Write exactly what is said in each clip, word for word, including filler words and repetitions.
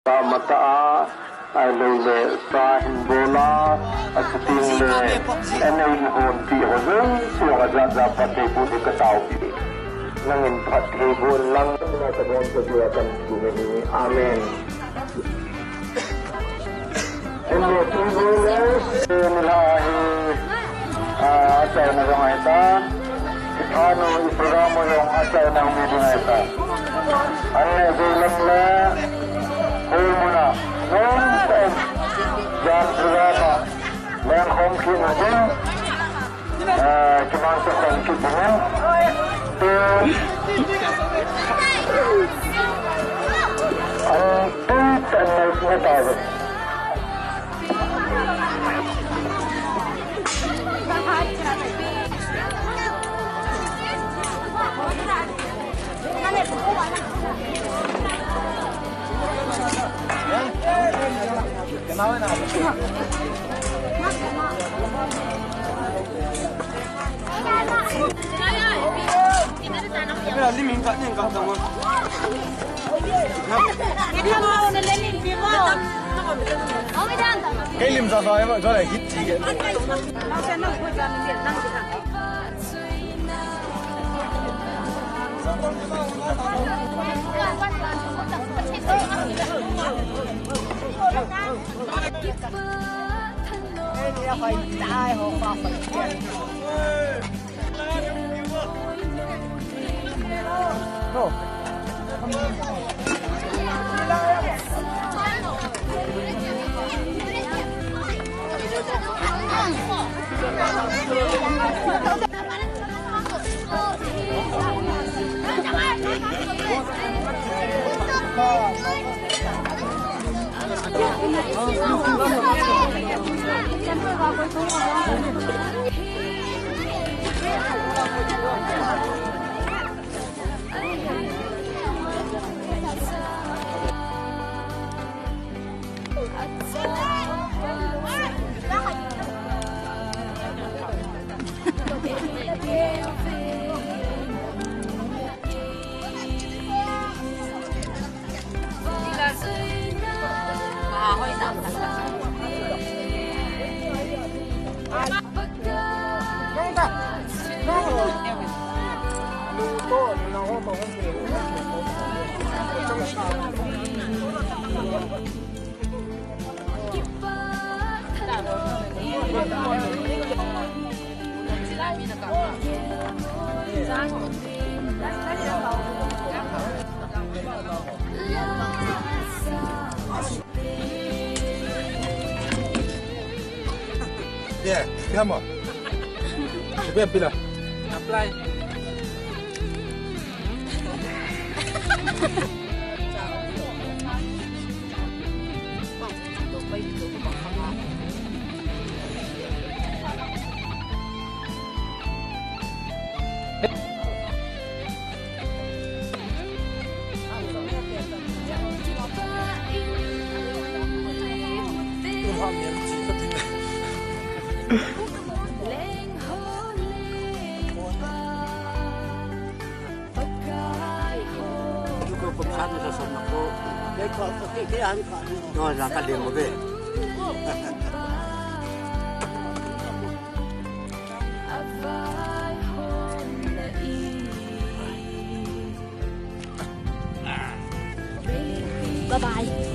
Sa mata a, ahilou le sa hin bol a, achuteng le, anei hon ti ho jouse a jat jat phatthei boh ding katao uve. Nangin phatthei boh in lang, na tabon ka dia kan tu me ni. Amen. Ene tu bol le, ene la hi, a, achaina jong ahitai. Kipana i program jong achaina hung hi ding ahitai. Anne Zeilam le Holmuna, nomtah in, jan program a lengkhom kit na ding, eh, kimangcha khom kit ding in. An tui tan nai na ta ve. Kei lim sa sa, jo le hit ti ke. Yeah, come on. Apply. Bye bye.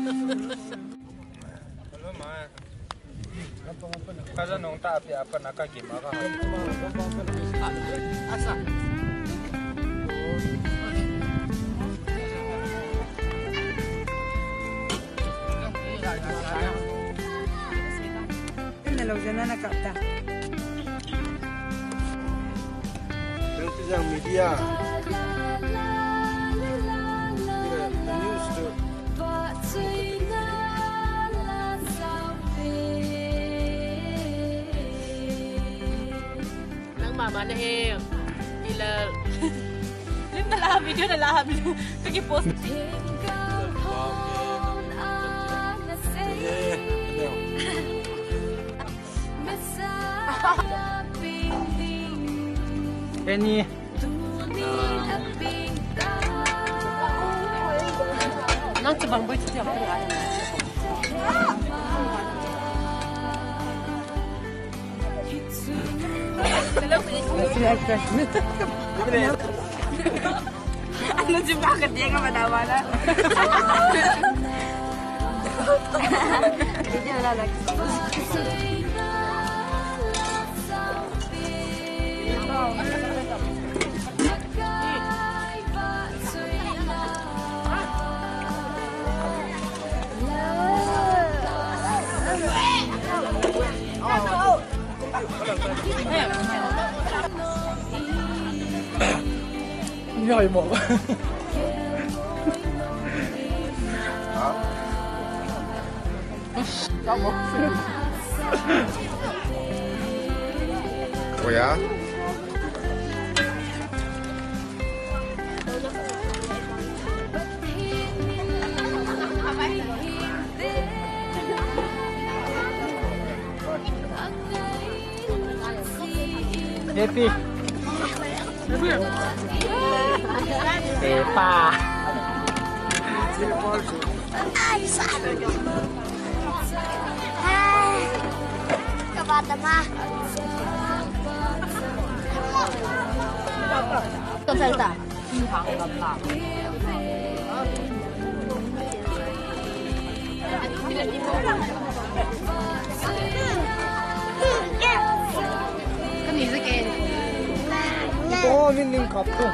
Hello, ma. Kaja nung ta api apa naka gima ka. Nalo jana na kapta. Yang tu yang media. The news tu. Nang mama na he. Ila. Lim na la video na la video. Kaki post. Penny. Nang chabang boy chu tiang. Ano si bakit dia ka madawa na? Hindi na lang. Nhoi mo. Ủa? Happy. Epa. Hai. Kabadama. Salta. Oh, min ning kap tu.